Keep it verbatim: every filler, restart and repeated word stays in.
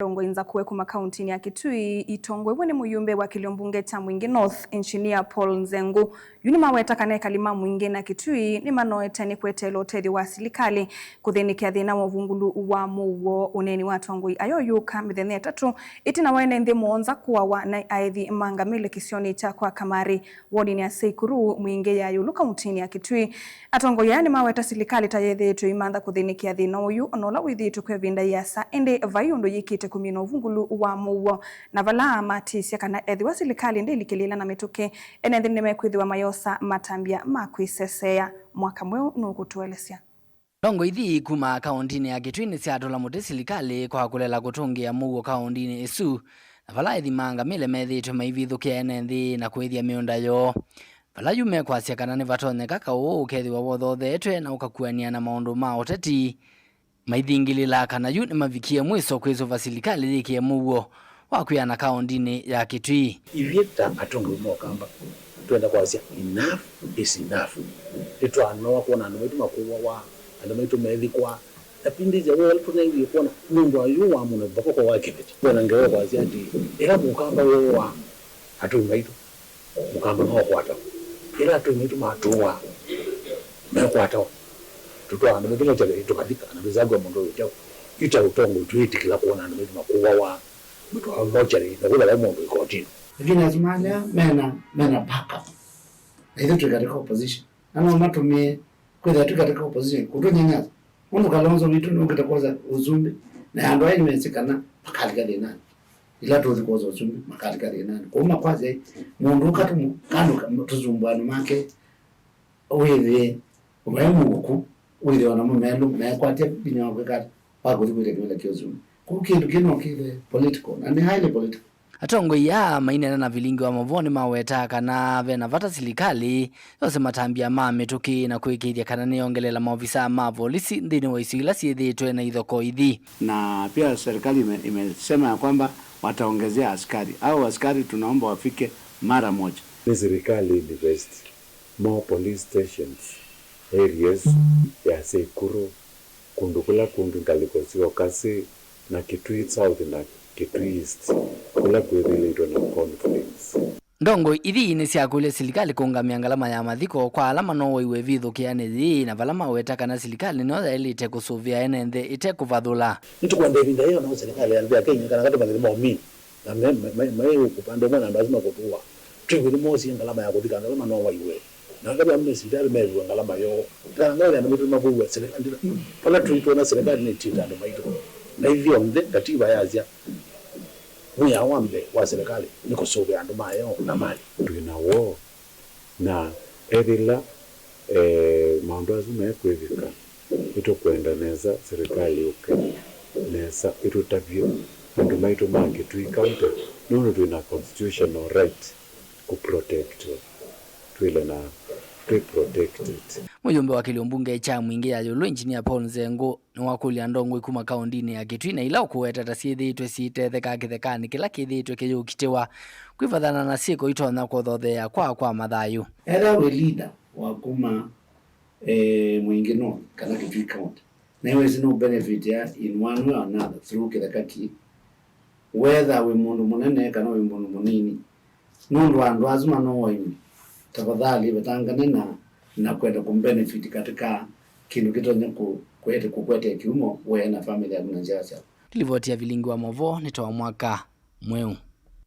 Ndongoi nzakũe kuma kauntinĩ ya Kitui itongoew'e nĩ mũyumbe wa kĩlio mbunge kya Mwingi North, Engineer Paul Nzengu, yu nĩmaweta kana ekali ma Mwingi na Kitui nĩmanoete nĩ kweteela ũtethyo wa silikalĩ kũthĩnĩkĩa thĩna wa ũvungũlu wa mũuo. Ũneeni wa atongoi ayo ũyũka mĩthenya ĩtatũ ĩtina wa ene nthĩ mũonza kũawa na aethi ma ngamĩle kĩsionĩ kya kwa Kamari, wodinĩ ya Seikuru, Mwingi ya ĩũlũ kauntinĩ ya Kitui. Atongoi aya nĩmaweta silikalĩ ta yĩthĩĩtwe ĩimantha kũthĩnĩkĩa thĩna ũyũ, ona ũla wĩthĩĩtwe kwa ĩvinda yĩasa, ĩndĩ vai ũndũ yĩkĩte kũmina ũvungũlu wa mũuo, na vala matĩsya kana ethĩwa silikalĩ ndĩlikĩlĩĩla na mĩtũkĩ, ene nthĩ nĩmekwĩthĩwa mayosa matambya ma kwĩseseea. Mwaka Mweũ nũkũtũelesya. Ndongoi ithi kuma kauntinĩ ya Kitui nĩsyatũla mũtĩ silikalĩ kwa kũlela kũtũngĩa mũuo kauntinĩ ĩsu, na vala aethi ma ngamĩle methĩĩtwe maivithũkĩa ene nthĩ na kũĩthya mĩũnda yoo. Vala yu mekwasya kana nĩvatonyeka kaũ ũkethĩwa wothothetwe na ũkakuanĩa na maũndũ ma ũteti, maithingĩlĩla kana yu nĩmavikie mwĩso kwĩsũva silikalĩ yĩkĩe mũuo wa kwĩana kauntinĩ ya Kitui. Ithyĩ ta atongoi ma Ũkamba, twenda kwasya, enough is enough. Nĩtwanoa kwona andũ maitũ makũawa, andũ maitũ methikwa, na pindĩsya woo tũnaiwie kwona nũndũ wa yu wa mũno vavoko wa kĩveti. Kwona ngewa kwasya atĩ ĩla Mũkamba wooa atũi maitũ, Mũkamba no ũkwatawa. Ĩla atũi maitũ matũaa, mekwatawa. Tũtwaa andũ maitũ mochari tũkathika, na tũsakũa mũndũ ũyũ kyaũ. Yu ta ũtongoi twĩtĩkĩla kwona andũ maitũ makũawa, matwaa mochari, na kwĩthĩwa vai mũndũ ikotinĩ. Lakini asu malea mena, mena backup. Na ithuĩ twĩ katika opposition. Na no matũmĩe kwĩthĩa twĩ katika opposition kũtũnyanyasa. Nũndũ Kalonzo witũ nũkĩte kwosa ũsumbĩ, na andũ aĩ nĩmesĩ kana makalika thĩnanĩ. Ĩla tũthi kwosa ũsumbĩ, makalika thĩnanĩ. Kwoou makwasya, mũndũ ũka tũmũ-, kandũ ka-, tũsumbũanĩ make, wĩthĩe vai mũuku, wĩthĩe ona mũmelũ mekwatya vinya wa kwĩka ata, wa kũthi kwĩtya kĩvĩla kya ũsumbĩ. Kwoou kĩndũ kĩu no kĩthwe political, na nĩ highly political. Atongoi aa maineena na vilingi wa mavoo nĩmawetaa kana ve na vata silikalĩ yose matambya ma mĩtũkĩ na kũĩkĩĩthya kana nĩyongelela maovisaa ma volisi nthĩnĩ wa isio ila syĩthĩĩtwe na ithokoo ithi. Na pia serikali ime-, imesema ya kwamba wataongezea askari. Hao askari tunaomba wafike mara moja. Nĩ silikalĩ invest more police stations areas ya Seikuru, kũndũ kũla kũngĩ ngalĩko syoka syĩ na Kitui South na Kitui East, kũla kwĩthĩlĩtwe na conflicts. Ndongoi ithi nĩsyakũlya silikalĩ kũũngamĩa ngalama ya mathiko kwa ala manowaiwe ĩvithũkĩanĩ yĩĩ, na vala maweta kana silikalĩ nĩyo yaĩlĩte kũsũvĩa ene nthĩ ĩte kũvathũla. Nĩtũkwenda ĩvinda yĩana ũu silikalĩ ya nthĩ ya Kenya kana katĩ mathĩna ma ũmini. Na me, me, me, me upande ũmwe na andũ asu makũtũa. Twĩw'e nĩmoosie ngalama ya kũthika andũ ala manowaiwe. Na andũ ala me sivitalĩ mew'e ngalama yoo. Kana ngalama ya andũ maitũ makuwa serikali. Pala tũitwona serikali nĩtĩte andũ maitũ. Na ithyonthe katiba yasya mwĩao wa mbee wa serikali nĩ kũsũvĩa andũ mayo na mali. Twĩ na woo. Na ethĩla, eh, maũndũ asu mekwĩvika, nĩtũkwenda nesa silikalĩ yũke nesa ĩtũtavye andũ maitũ ma Kitui County, nũndũ twĩ na constitutional right kũ protectwa, twĩle na twĩ protected. Mũyũmbe wa kĩlio mbunge kya Mwingi ya ĩũlũ, Engineer Paul Nzengu, nĩwakũlya ndongoi kuma kaũndĩnĩ ya Kitui na ila ũkũweta ta syĩthĩĩtwe siitetheka kĩthekanĩ kĩla kĩthĩĩtwe kĩyũkitĩwa kwĩvathana na syĩko itonya kũthotheea kwa kwa mathayũ. Ethĩwa wĩ leader wa kuma, eh, Mwingi North kana Kitui County, na wĩsĩ no benefit ya in one way or another through kĩtheka kĩĩ, whether wĩ mũndũ mũnene kana wĩ mũndũ mũnini, nũndũ wa andũ asu manowaiwe, tafadhali vetangane na, na kwenda kumbenefit katika kĩndũ kĩtonya kũ-, kwete-, kũkwete kĩumo we na family yaku na nzyawa syaku. Livoti ya vilingi wa mavoo nĩ ta wa mwaka mweũ.